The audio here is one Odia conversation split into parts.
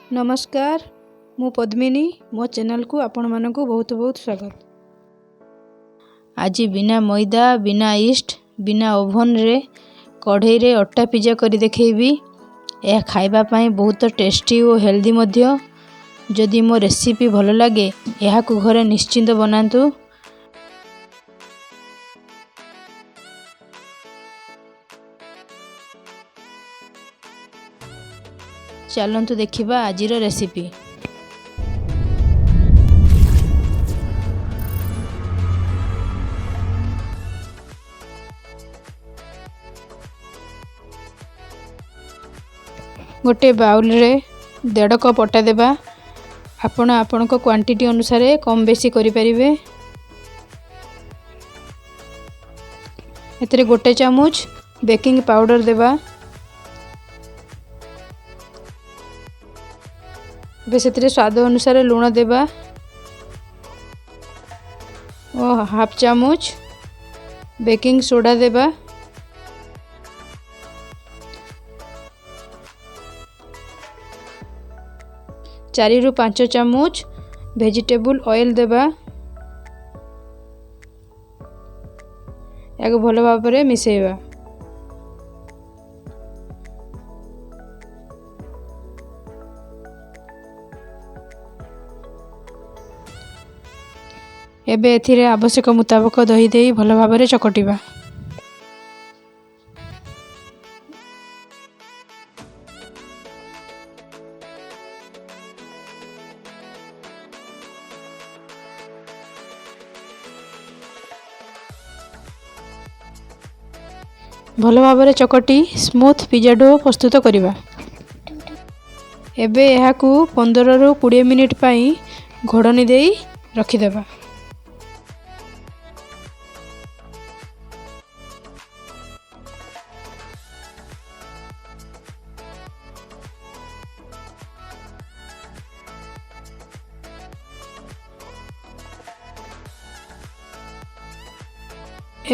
ନମସ୍କାର, ମୁଁ ପଦ୍ମିନୀ। ମୋ ଚ୍ୟାନେଲକୁ ଆପଣମାନଙ୍କୁ ବହୁତ ବହୁତ ସ୍ୱାଗତ। ଆଜି ବିନା ମଇଦା, ବିନା ଇଷ୍ଟ, ବିନା ଓଭନରେ କଢ଼େଇରେ ଅଟା ପିଜା କରି ଦେଖେଇବି। ଏହା ଖାଇବା ପାଇଁ ବହୁତ ଟେଷ୍ଟି ଓ ହେଲ୍ଦି ମଧ୍ୟ। ଯଦି ମୋ ରେସିପି ଭଲ ଲାଗେ, ଏହାକୁ ଘରେ ନିଶ୍ଚିନ୍ତ ବନାନ୍ତୁ। ଚାଲନ୍ତୁ ଦେଖିବା ଆଜିର ରେସିପି। ଗୋଟେ ବାଉଲରେ 1.5 କପ୍ ଅଟା ଦେବା। ଆପଣ ଆପଣଙ୍କ କ୍ୱାଣ୍ଟିଟି ଅନୁସାରେ କମ୍ ବେଶୀ କରିପାରିବେ। ଏଥିରେ 1 ଚାମଚ ବେକିଂ ପାଉଡ଼ର ଦେବା। ଏବେ ସେଥିରେ ସ୍ୱାଦ ଅନୁସାରେ ଲୁଣ ଦେବା ଓ ହାଫ୍ ଚାମଚ ବେକିଂ ସୋଡ଼ା ଦେବା। 4ରୁ 5 ଚାମଚ ଭେଜିଟେବୁଲ୍ ଅଏଲ୍ ଦେବା। ଏହାକୁ ଭଲ ଭାବରେ ମିଶାଇବା। ଏବେ ଏଥିରେ ଆବଶ୍ୟକ ମୁତାବକ ଦହି ଦେଇ ଭଲ ଭାବରେ ଚକଟିବା। ଭଲ ଭାବରେ ଚକଟି ସ୍ମୁଥ୍ ପିଜା do ପ୍ରସ୍ତୁତ କରିବା। ଏବେ ଏହାକୁ 15ରୁ 20 ମିନିଟ୍ ପାଇଁ ଘୋଡ଼ଣି ଦେଇ ରଖିଦେବା।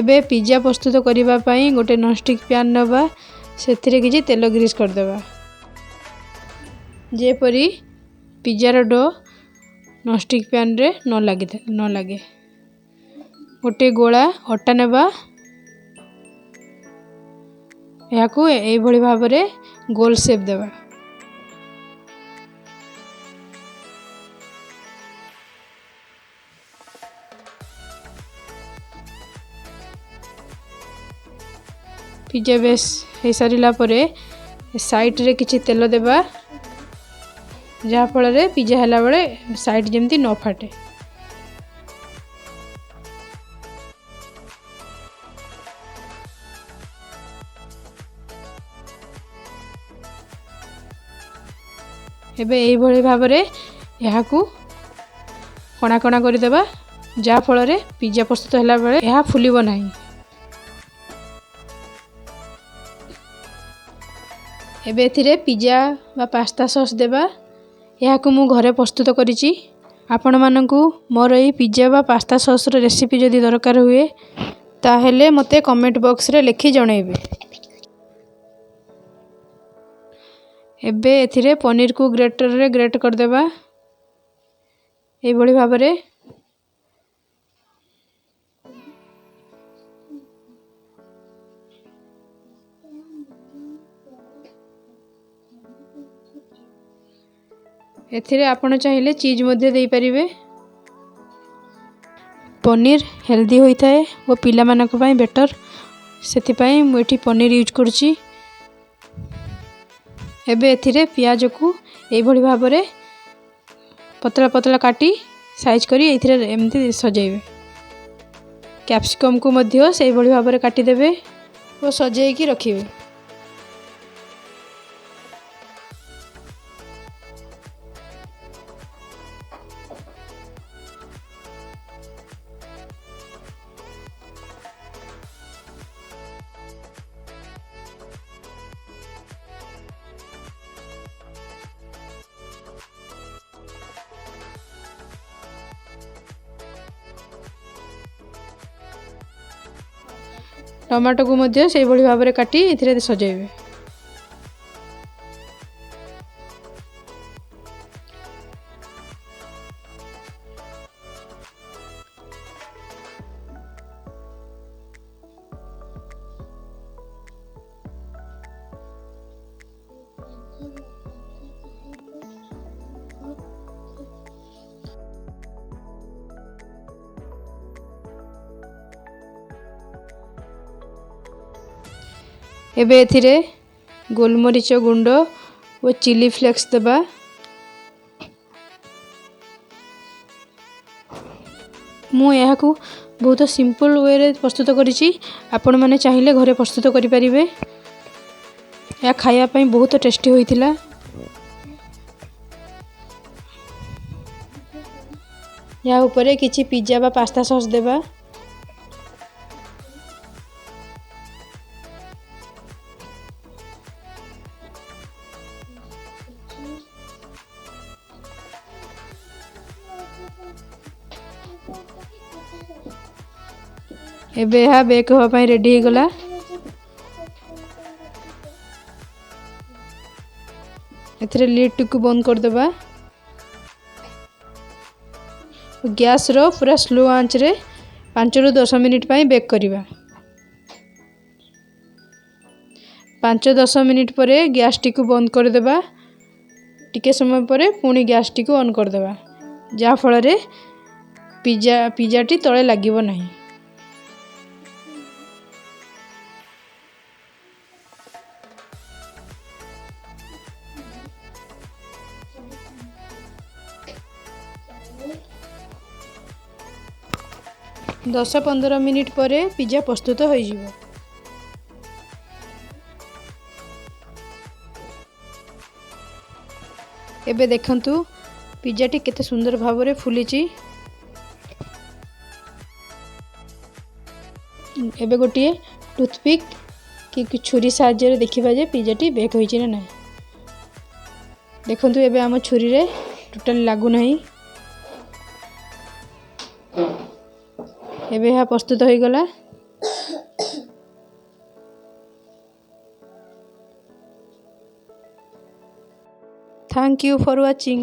ଏବେ ପିଜା ପ୍ରସ୍ତୁତ କରିବା ପାଇଁ ଗୋଟେ ନନଷ୍ଟିକ୍ ପ୍ୟାନ୍ ନେବା। ସେଥିରେ କିଛି ତେଲ ଗ୍ରୀସ୍ କରିଦେବା, ଯେପରି ପିଜାର do nonstick ପ୍ୟାନ୍ରେ ନ ଲାଗି ନ ଲାଗେ। ଗୋଟେ ଗୋଳା ଅଟା ନେବା। ଏହାକୁ ଏଇଭଳି ଭାବରେ ଗୋଲ ସେପ୍ ଦେବା। ପିଜା ବେସ୍ ହେଇସାରିଲା ପରେ ସାଇଡ଼୍ରେ କିଛି ତେଲ ଦେବା, ଯାହାଫଳରେ ପିଜା ହେଲାବେଳେ ସାଇଡ଼୍ ଯେମିତି ନ ଫାଟେ। ଏବେ ଏଇଭଳି ଭାବରେ ଏହାକୁ କଣା କଣା କରିଦେବା, ଯାହାଫଳରେ ପିଜା ପ୍ରସ୍ତୁତ ହେଲାବେଳେ ଏହା ଫୁଲିବ ନାହିଁ। ଏବେ ଏଥିରେ ପିଜା ବା ପାସ୍ତା ସସ୍ ଦେବା। ଏହାକୁ ମୁଁ ଘରେ ପ୍ରସ୍ତୁତ କରିଛି। ଆପଣମାନଙ୍କୁ ମୋର ଏହି ପିଜା ବା ପାସ୍ତା ସସ୍ର ରେସିପି ଯଦି ଦରକାର ହୁଏ, ତାହେଲେ ମୋତେ କମେଣ୍ଟ ବକ୍ସରେ ଲେଖି ଜଣାଇବେ। ଏବେ ଏଥିରେ ପନିରକୁ ଗ୍ରେଟରରେ ଗ୍ରେଟ୍ କରିଦେବା ଏଇଭଳି ଭାବରେ। ଏଥିରେ ଆପଣ ଚାହିଁଲେ ଚିଜ୍ ମଧ୍ୟ ଦେଇପାରିବେ। ପନିର ହେଲ୍ଦି ହୋଇଥାଏ ଓ ପିଲାମାନଙ୍କ ପାଇଁ ବେଟର୍, ସେଥିପାଇଁ ମୁଁ ଏଠି ପନିର ୟୁଜ୍ କରୁଛି। ଏବେ ଏଥିରେ ପିଆଜକୁ ଏଇଭଳି ଭାବରେ ପତଳା ପତଳା କାଟି ସାଇଜ୍ କରି ଏଇଥିରେ ଏମିତି ସଜେଇବେ। କ୍ୟାପ୍ସିକମ୍କୁ ମଧ୍ୟ ସେଇଭଳି ଭାବରେ କାଟିଦେବେ ଓ ସଜେଇକି ରଖିବେ। ଟମାଟୋକୁ ମଧ୍ୟ ସେଇଭଳି ଭାବରେ କାଟି ଏଥିରେ ସଜେଇବେ। ଏବେ ଏଥିରେ ଗୋଲମରିଚ ଗୁଣ୍ଡ ଓ ଚିଲି ଫ୍ଲେକ୍ସ ଦେବା। ମୁଁ ଏହାକୁ ବହୁତ ସିମ୍ପଲ୍ ୱେରେ ପ୍ରସ୍ତୁତ କରିଛି। ଆପଣମାନେ ଚାହିଁଲେ ଘରେ ପ୍ରସ୍ତୁତ କରିପାରିବେ। ଏହା ଖାଇବା ପାଇଁ ବହୁତ ଟେଷ୍ଟି ହୋଇଥିଲା। ଏହା ଉପରେ କିଛି ପିଜା ବା ପାସ୍ତା ସସ୍ ଦେବା। ଏବେ ଏହା ବେକ୍ ହେବା ପାଇଁ ରେଡ଼ି ହେଇଗଲା। ଏଥିରେ ଲିଡ୍ଟିକୁ ବନ୍ଦ କରିଦେବା। ଗ୍ୟାସ୍ର ପୁରା ସ୍ଲୋ ଆଞ୍ଚରେ 5ରୁ 10 ମିନିଟ୍ ପାଇଁ ବେକ୍ କରିବା। 5-10 ମିନିଟ୍ ପରେ ଗ୍ୟାସ୍ଟିକୁ ବନ୍ଦ କରିଦେବା। ଟିକେ ସମୟ ପରେ ପୁଣି ଗ୍ୟାସ୍ଟିକୁ ଅନ୍ କରିଦେବା, ଯାହାଫଳରେ ପିଜାଟି ତଳେ ଲାଗିବ ନାହିଁ। 10-15 ମିନିଟ୍ ପରେ ପିଜା ପ୍ରସ୍ତୁତ ହୋଇଯିବ। ଏବେ ଦେଖନ୍ତୁ ପିଜାଟି କେତେ ସୁନ୍ଦର ଭାବରେ ଫୁଲିଛି। ଏବେ ଗୋଟିଏ ଟୁଥପିକ୍ କି ଛୁରୀ ସାହାଯ୍ୟରେ ଦେଖିବା ଯେ ପିଜାଟି ବେକ୍ ହୋଇଛି ନା ନାହିଁ। ଦେଖନ୍ତୁ ଏବେ ଆମ ଛୁରୀରେ ଟୋଟାଲି ଲାଗୁନାହିଁ। ଏବେ ଏହା ପ୍ରସ୍ତୁତ ହୋଇଗଲା। Thank you for watching.